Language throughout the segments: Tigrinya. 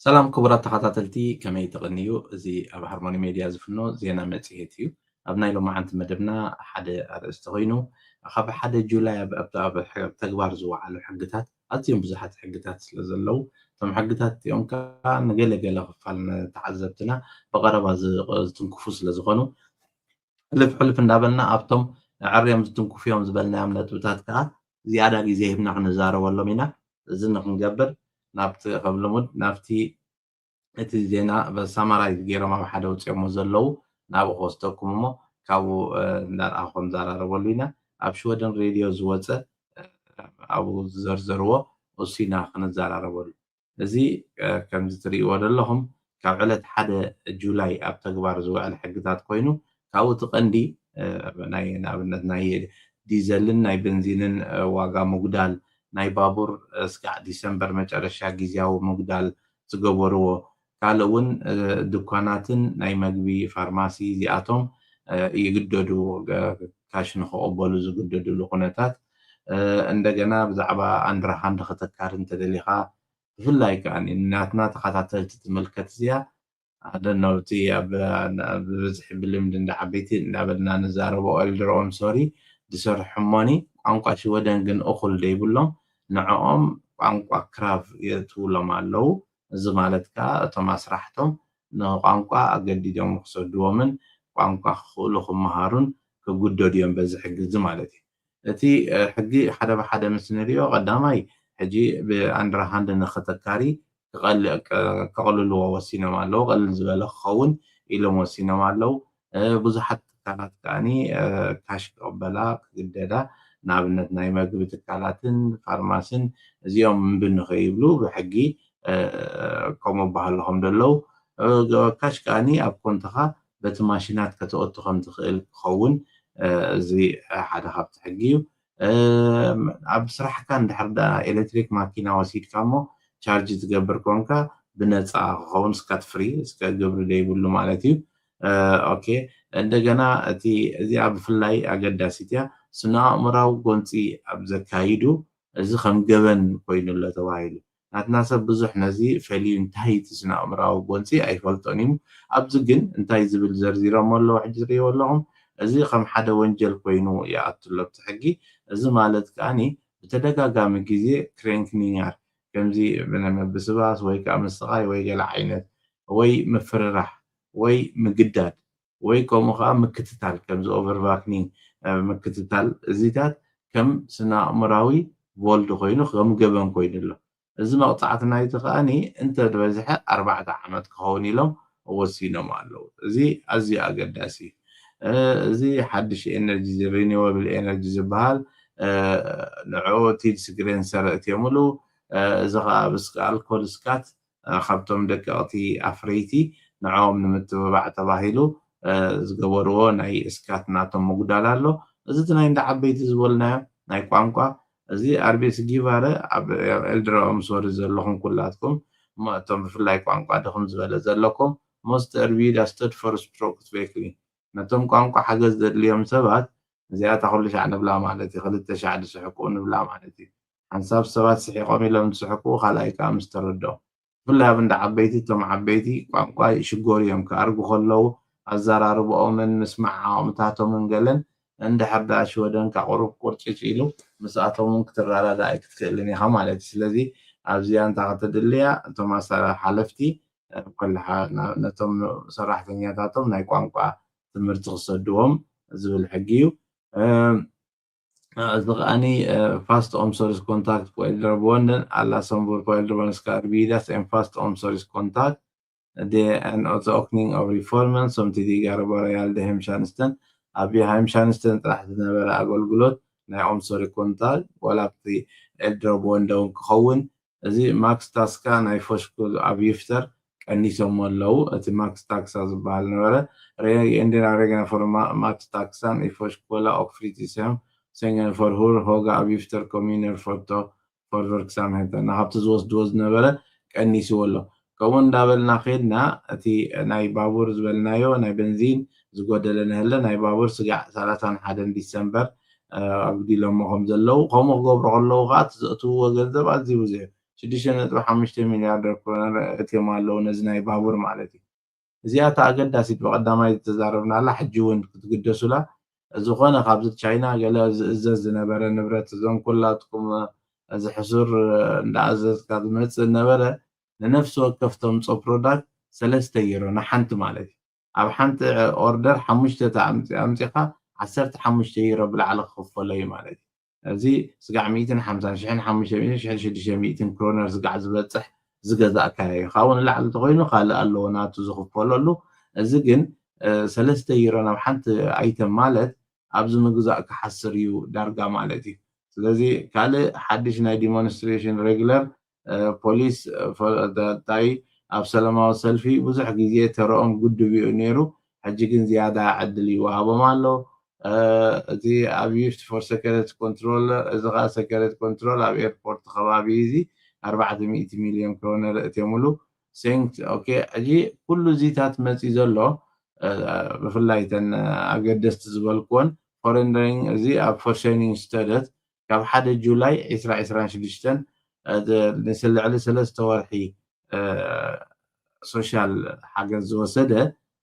ሰላም ክቡራት ተኸታተልቲ፣ ከመይ ትቕንዩ? እዚ ኣብ ሃርሞኒ ሜድያ ዝፍኖ ዜና መጽሔት እዩ። ኣብ ናይ ሎማዓንቲ መደብና ሓደ ኣርእስቲ ኮይኑ፣ ካብ ሓደ ጁላይ ኣብ፣ ኣብ፣ ኣብ ሕ-፣ ተግባር ዝወዓሉ ሕግታት፣ ኣዝዮም ብዙሓት ሕግታት ስለ ዘለዉ፣ እቶም ሕግታት እዚኦም ከኣ ንገለ ገለ ክፋል ንተዓዘብትና ብቐረባ ዝ-፣ ዝትንክፉ ስለ ዝኾኑ፣ ሕልፍ ሕልፍ እንዳበልና ኣብቶም ኣዕርዮም ዝትንክፉ እዮም ዝበልናዮም ነጥብታት ከኣ ዝያዳ ግዜ ሂብና ክንዛረበሎም ኢና። እዚ ንክንገብር ናብቲ፣ ከም ልሙድ ናብቲ እቲ ዜና ሳማራይዝ ገይሮም ኣብ ሓደ ኣውጺኦሞ ዘለዉ ናብኡ ክወስደኩም እሞ ካብኡ፣ እ፣ እንዳረኣኹ ክንዘራረበሉ ኢና። ኣብ ሽወደን ሬድዮ ዝወጸ፣ እ፣ ኣብኡ ዝዘርዘርዎ እሱ ኢና ክንዘራረበሉ። እዚ፣ እ፣ ከምዚ ትርእይዎ ዘለኹም ካብ ዕለት ሓደ ጁላይ ኣብ ተግባር ዝውዕል ሕግታት ኮይኑ ካብኡ እቲ ቀንዲ፣ እ፣ ናይ ንኣብነት ናይ ዲዘልን ናይ በንዚንን፣ እ፣ ዋጋ ምጉዳል፣ ናይ ባቡር፣ እ፣ እስካዕ ዲሰምበር መጨረሻ ግዝያዊ ምጉዳል ዝገበርዎ፣ ካልእ እውን፣ እ፣ ድኳናትን ናይ መግቢ ፋርማሲ እዚኣቶም፣ እ፣ ይግደዱ፣ እ፣ ካሽ ንክቕበሉ ዝግደድሉ ኩነታት፣ እ፣ እንደገና ብዛዕባ ኣንድራሃንድ ክተካሪ እንተደሊኻ ብፍላይ ከኣ ናትና ተኸታተልቲ ትምልከት እዚኣ፣ ኣደነውቲ ኣብ፣ ብብዝሒ ብልምዲ እንዳ ዓበይቲ እንዳበልና ንዛረቦ ኤልደር ኦም ሶሪ ዝሰርሑ እሞኒ ቋንቋ ሽወደን ግን እኹል ደይብሎም ንዕኦም ቋንቋ ክራቭ የእትውሎም ኣለዉ። እዚ ማለት ከኣ እቶም ኣስራሕቶም ንቋንቋ ኣገዲዶም ክሰድዎምን ቋንቋ ክኽእሉ ክመሃሩን ክጉደዱ እዮም በዚ ሕጊ እዚ ማለት እዩ። እቲ፣ እ፣ ሕጊ ሓደ ብሓደ ምስ ንሪኦ ቀዳማይ ሕጂ ብኣንድራሃንድ ንኽተካሪ ክቐል-፣ ቅ-፣ ከቕልልዎ ወሲኖም ኣለዉ። ቀልል ዝበለ ክኸውን ኢሎም ወሲኖም ኣለዉ። እ፣ ብዙሓት ትካላት ከኣኒ፣ እ፣ ካሽ ክቕበላ ክግደዳ፣ ንኣብነት ናይ መግቢ ትካላትን ፋርማስን እዚኦም እምቢ ንኸይብሉ ብሕጊ፣ እ፣ ከምኡ ኣባህሉ ከም ዘለዉ፣ እ፣ ካሽ ከኣኒ ኣብ ኮንቶኻ በቲ ማሽናት ከተእቱ ከም ትኽእል ክኸውን፣ እ፣ እዚ ሓደ ካብቲ ሕጊ እዩ። እ፣ ኣብ ስራሕካ እንድሕር ደኣ ኤሌክትሪክ ማኪና ወሲድካ እሞ ቻርጅ ትገብር ኮንካ ብነፃ ክኸውን፣ ስካት ፍሪ፣ እስከ ግብሪ ዘይብሉ ማለት እዩ። እ፣ ኦኬ። እንደገና እቲ፣ እዚኣ ብፍላይ ኣገዳሲት እያ። ስነ ኣእምራዊ ጎንፂ ኣብ ዘካይዱ እዚ ከም ገበን ኮይኑ ኣሎ ተባሂሉ። ናትና ሰብ ብዙሕ ነዚ ፈልዩ እንታይ እቲ ስነ ኣእምራዊ ጎንፂ ኣይፈልጦን እዩ። ኣብዚ ግን እንታይ ዝብል ዘርዚሮም ኣለዉ ሕጂ ትርእይዎ ኣለኹም። እዚ ከም ሓደ ወንጀል ኮይኑ ይኣቱ ኣሎ ኣብቲ ሕጊ። እዚ ማለት ከኣኒ ብተደጋጋሚ ግዜ ክሬንክኒንጋር ከምዚ ምብስባስ ወይ ከኣ ምስቓይ ወይ ገለ ዓይነት ወይ ምፍርራሕ ወይ ምግዳድ ወይ ከምኡ ከኣ ምክትታል፣ ከምዚ ኦቨርቫክኒንግ፣ እ፣ ምክትታል፣ እዚታት ከም ስነ ኣእምራዊ ቮልድ ኮይኑ፣ ከም ገበን ኮይኑ ኣሎ። እዚ መቕጻዕቲ ናይቲ ከኣኒ እንተ ዝበዝሐ ኣርባዕተ ዓመት ክኸውን ኢሎም ወሲኖም ኣለዉ። እዚ ኣዝዩ ኣገዳሲ እዩ። እ፣ እዚ ሓድሽ ኤነርጂ፣ ሪኒወብል ኤነርጂ ዝበሃል፣ እ፣ ንዕኡ ቲድስ ግሬንሰር ኣእትዮምሉ። እ፣ እዚ ከኣ ብስክ-፣ ኣልኮል ስካት እ፣ ካብቶም ደቀቕቲ ኣፍረይቲ ንዕኦም ንምትብባዕ ተባሂሉ፣ እ፣ ዝገበርዎ ናይ እስካት ናቶም ምጉዳል ኣሎ። እዚ እቲ ናይ እንዳ ዓበይቲ ዝበልናዮ ናይ ቋንቋ፣ እዚ ኣርቤስ ጊቫረ ኣብ ኤልድረ ኦምሶሪ ዘለኹም ኩላትኩም፣ እሞ እቶም ብፍላይ ቋንቋ ድኽም ዝበለ ዘለኩም፣ ሞስት እርቢዳ ስተድ ፈር ስፕሮክ ትቤክሊ፣ ነቶም ቋንቋ ሓገዝ ዘድልዮም ሰባት፣ እዚኣ እታ ኩሉ ሻዕ ንብላ ማለት እዩ፣ ክልተ ሻዕ ዝስሕቁ ንብላ ማለት እዩ። ሓንሳብ ሰባት ስሒቖም ኢሎም ዝስሕቁ፣ ካልኣይ ከኣ ምስ ተረድኦም። ብፍላይ ኣብ እንዳ ዓበይቲ፣ እቶም ዓበይቲ ቋንቋ ይሽገሩ እዮም፣ ክኣርጉ ከለዉ ኣዘራርባኦምን ምስማዕ ዓቕምታቶምን ገለን፣ እንድሕር ደኣ ሽወደንካ ቁሩብ ቁርጭጭ ኢሉ፣ ምስኣቶም እውን ክትረዳዳእ ኣይክትክእልን ኢኻ ማለት እዩ። ስለዚ ኣብዚኣ እንታይ ከተድልያ፣ እቶም ኣሳ-፣ ሓለፍቲ፣ እ፣ ኮላሓ ና-፣ ነቶም ሰራሕተኛታቶም ናይ ቋንቋ ትምህርቲ ክሰድዎም ዝብል ሕጊ እዩ። እ፣ እዚ ከኣኒ፣ እ፣ ፋስት ኦምሶሪስ ኮንታክት ፎ ኤልደርቦንደን፣ ኣላ ሰምቡር ፎ ኤልደርቦንደን ስካርቢዳስ ኤን ፋስት ኦምሶሪስ ኮንታክት፣ ደ ኤን ኦተኦክኒንግ ኦፍ ሪፎርመን፣ ሶምቲ ዲጋረ ቦረያል ደ ሄምሻንስተን፣ ኣብ ሄምሻንስተን ጥራሕ ዝነበረ ኣገልግሎት ናይ ኦምሶሪ ኮንታክት፣ ዋላ ኣብቲ ኤልደርቦንደ እውን ክኸውን፣ እዚ ማክስ ታስካ ናይ ፎሽኩል ኣብ ይፍተር ቀኒሶሞ ኣለዉ። እቲ ማክስ ታክሳ ዝበሃል ነበረ። ሬ-፣ ኤንድና ሬገና ፎር ማ-፣ ማክስ ታክሳን ይፎሽኮላ ኦክ ፍሪቲስያም ሴንገን ፎር ሁር ሆጋ ኣብ ይፍተር ኮሚነር ፎቶ ፎር ቨርክሳም ሄተና ካብቲ ዝወስድዎ ዝነበረ ቀኒስዎ ኣሎ። ከምኡ እንዳበልና ከድና እቲ ናይ ባቡር ዝበልናዮ ናይ በንዚን ዝጎደለ ንህለ ናይ ባቡር ስጋዕ ሰላሳን ሓደን ዲሰምበር፣ እ፣ ኣጉዲሎሞ ከም ዘለዉ፣ ከምኡ ክገብሩ ከለዉ ከኣ እቲ ዘእትውዎ ገንዘብ ኣዝዩ ብዙሕ እዩ። ሽዱሽተ ነጥቢ ሓሙሽተ ሚሊያርደር ክሮነር እትዮም ኣለዉ ነዚ ናይ ባቡር ማለት እዩ። እዚኣ እታ ኣገዳሲት ብቐዳማይ ዝተዛረብናላ ሕጂ እውን ክትግደሱላ ዝኾነ ካብዚ ቻይና ገለ ዝእዘዝ ዝነበረ ንብረት እዞም ኩላትኩም እዚ ሕሱር እንዳኣዘዝካ ዝመፅእ ነበረ ንነፍሲ ወከፍ ተምፆ ፕሮዳክት ሰለስተ ዩሮ ንሓንቲ ማለት እዩ። ኣብ ሓንቲ ኦርደር ሓሙሽተ ኣምፂኻ ዓሰርተ ሓሙሽተ ዩሮ ብላዕሊ ክኽፈሎ እዩ ማለት እዩ። እዚ ስጋዕ ሚእትን ሓምሳን ሽሕን ሓሙሽተ ሚእትን ሽሕን ሽዱሽተ ሚእትን ክሮነር ስጋዕ ዝበፅሕ ዝገዛእካዮ እዩ። ካብኡ ንላዕሊ እንተኮይኑ ካልእ ኣለዎ ናቱ ዝኽፈለሉ። እዚ ግን ሰለስተ ዩሮ ናብ ሓንቲ ኣይተም ማለት ኣብዚ ምግዛእ ክሓስር እዩ ዳርጋ ማለት እዩ። ስለዚ ካልእ ሓድሽ ናይ ዲሞንስትሬሽን ሬግለር ፖሊስ እንታይ ኣብ ሰላማዊ ሰልፊ ብዙሕ ግዜ ተረኦም ጉድብ እዩ ነይሩ። ሕጂ ግን ዝያዳ ዕድል ይወሃቦም ኣሎ። እቲ ኣብ ዩስድ ፎር ሰከረት ኮንትሮል እዚ ከዓ ሰከረት ኮንትሮል ኣብ ኤርፖርት ከባቢ እዚ ኣርባዕተ ሚእቲ ሚልዮን ክሮነር እትዮምሉ ሴንክት ኦኬ። ሕጂ ኩሉ እዚታት መፂ ዘሎ ብፍላይ ተን ኣገደስቲ ዝበልክዎን ፎሬንደሪንግ እዚ ኣብ ፎርሸኒንግ ስተደት ካብ ሓደ ጁላይ ዕስራ ዕስራን ሽዱሽተን ልዕሊ ሰለስተ ወርሒ ሶሻል ሓገዝ ዝወሰደ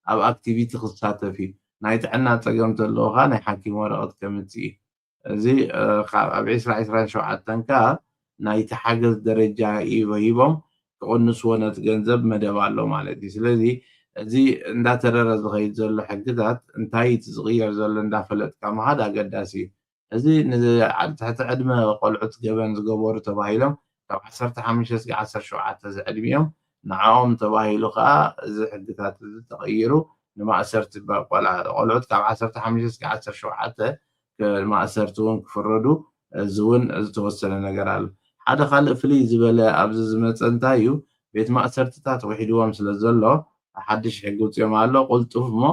ኣብ ኣክቲቪቲ ክሳተፍ እዩ። ናይ ጥዕና ፀገም ተለዎ ከዓ ናይ ሓኪም ወረቐት ከምፅእ እዩ። እዚ ኣብ ዕስራ ዕስራን ሸውዓተን ከዓ ናይቲ ሓገዝ ደረጃ ሂቦም ክቕንስዎ ነቲ ገንዘብ መደብ ኣሎ ማለት እዩ። ስለዚ እዚ እንዳተረረ ዝኸይድ ዘሎ ሕግታት እንታይ እቲ ዝቕየር ዘሎ እንዳፈለጥካ ምኻድ ኣገዳሲ እዩ። እዚ ንትሕቲ ዕድመ ቆልዑት ገበን ዝገበሩ ተባሂሎም ካብ ዓሰርተ ሓሙሽተ እስከ ዓሰርተ ሸውዓተ ዝዕድሚኦም ንዕኦም ተባሂሉ ከዓ እዚ ሕግታት እዚ ተቐይሩ ንማእሰርቲ ቆልዑት ካብ ዓሰርተ ሓሙሽተ እስከ ዓሰርተ ሸውዓተ ማእሰርቲ እውን ክፍረዱ እዚ እውን ዝተወሰነ ነገር ኣሎ። ሓደ ካልእ ፍልይ ዝበለ ኣብዚ ዝመፀ እንታይ እዩ ቤት ማእሰርትታት ውሒድዎም ስለ ዘሎ ሓድሽ ሕጊ ውፅኦም ኣሎ። ቁልጡፍ እሞ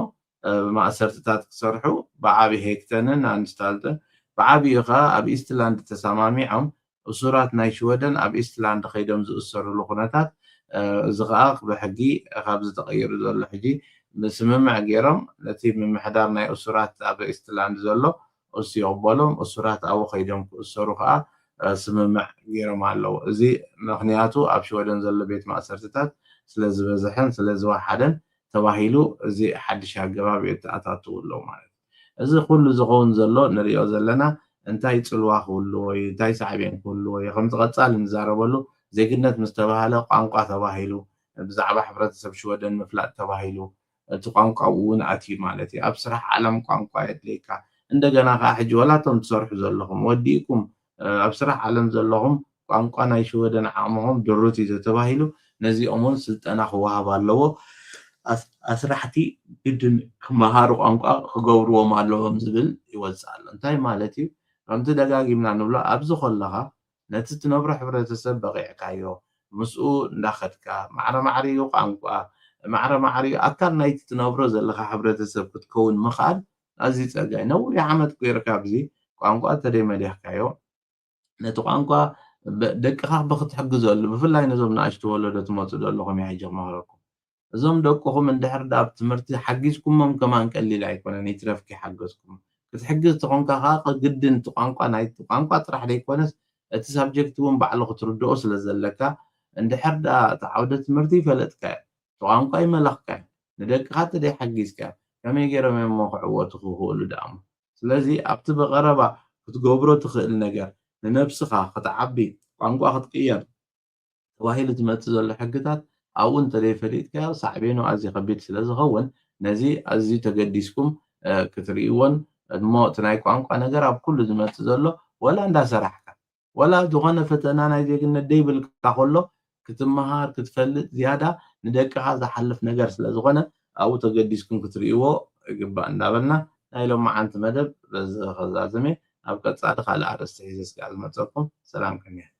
ማእሰርትታት ክሰርሑ ብዓቢ ሄክተንን ኣንስታልትን ብዓቢኡ ከዓ ኣብ ኢስትላንድ ተሰማሚዖም እሱራት ናይ ሽወደን ኣብ ኢስትላንድ ከይዶም ዝእሰሩሉ ኩነታት እዚ ከዓ ብሕጊ ካብዚ ተቐይሩ ዘሎ ሕጂ ስምምዕ ገይሮም ነቲ ምምሕዳር ናይ እሱራት ኣብ ኢስትላንድ ዘሎ እሱ ይቕበሎም እሱራት ኣብኡ ከይዶም ክእሰሩ ከዓ ስምምዕ ገይሮም ኣለዉ። እዚ ምክንያቱ ኣብ ሽወደን ዘሎ ቤት ማእሰርትታት ስለ ዝበዝሐን ስለ ዝወሓደን ተባሂሉ እዚ ሓድሽ ኣገባብ የተኣታትዉ ኣለዉ ማለት እዩ። እዚ ኩሉ ዝኸውን ዘሎ ንሪኦ ዘለና እንታይ ፅልዋ ክህልዎ እዩ እንታይ ሳዕቤን ክህልዎ እዩ ከምቲ ቀፃሊ ንዛረበሉ ዜግነት ምስ ተባሃለ ቋንቋ ተባሂሉ ብዛዕባ ሕብረተሰብ ሽወደን ምፍላጥ ተባሂሉ እቲ ቋንቋ እውን ኣትዩ ማለት እዩ ኣብ ስራሕ ዓለም ቋንቋ የድልየካ እንደገና ከዓ ሕጂ ወላቶም ትሰርሑ ዘለኹም ወዲእኩም ኣብ ስራሕ ዓለም ዘለኹም ቋንቋ ናይ ሽወደን ዓቕምኹም ድሩት እዩ ተተባሂሉ ነዚኦም እውን ስልጠና ክወሃብ ኣለዎ ኣስራሕቲ ግድን ክመሃሩ ቋንቋ ክገብርዎም ኣለዎም ዝብል ይወፅእ ኣሎ እንታይ ማለት እዩ ከምቲ ደጋጊምና ንብሎ ኣብዚ ከለኻ ነቲ ትነብሮ ሕብረተሰብ በቒዕካዮ ምስኡ እንዳኸድካ ማዕረ ማዕሪኡ ቋንቋ ማዕረ ማዕሪኡ ኣካል ናይቲ ትነብሮ ዘለካ ሕብረተሰብ ክትከውን ምኽኣል ኣዝዩ ፀጋይ ነዊሕ ዓመት ገይርካ ኣብዚ ቋንቋ እንተደይ መሊኽካዮ ነቲ ቋንቋ ደቅኻ ብክትሕግዘሉ ብፍላይ ነዞም ንኣሽቱ ወለዶ ትመፁ ዘለኹም እየ ሕጂ ክመኽረኩም እዞም ደቅኹም እንድሕር ዳ ኣብ ትምህርቲ ሓጊዝኩሞም ከማን ቀሊል ኣይኮነን ይትረፍ ከይሓገዝኩም ክትሕግዝ ተኾንካ ከዓ ግድን እቲ ቋንቋ ናይ ቋንቋ ጥራሕ ዘይኮነስ እቲ ሳብጀክት እውን ባዕሉ ክትርድኦ ስለ ዘለካ እንድሕር ዳ እቲ ዓውደ ትምህርቲ ይፈለጥካ እቲ ቋንቋ ይመለኽካ ንደቅኻ ተደይ ሓጊዝካ ከመይ ገይሮም እዮም ክዕወቱ ክኽእሉ ደኣሞ ስለዚ ኣብቲ ብቐረባ ክትገብሮ ትኽእል ነገር ንነብስኻ ክትዓቢ ቋንቋ ክትቅየር ተባሂሉ ዝመፅእ ዘሎ ሕግታት ኣብኡ እንተዘይፈሊጥካዮ ሳዕቤኑ ኣዝዩ ከቢድ ስለ ዝኸውን ነዚ ኣዝዩ ተገዲስኩም ክትርእይዎን እሞ እቲ ናይ ቋንቋ ነገር ኣብ ኩሉ ዝመፅእ ዘሎ ወላ እንዳሰራሕካ ወላ ዝኾነ ፈተና ናይ ዜግነት ደይብልካ ከሎ ክትመሃር ክትፈልጥ ዝያዳ ንደቅኻ ዝሓልፍ ነገር ስለ ዝኾነ ኣብኡ ተገዲስኩም ክትርእይዎ ይግባእ እንዳበልና ናይ ሎማዓንቲ መደብ በዚ ከዛዝም እየ ኣብ ቀፃሊ ካልእ ኣርእስቲ ሒዘ ስጋዕ ዝመፀኩም ሰላም ከኒያ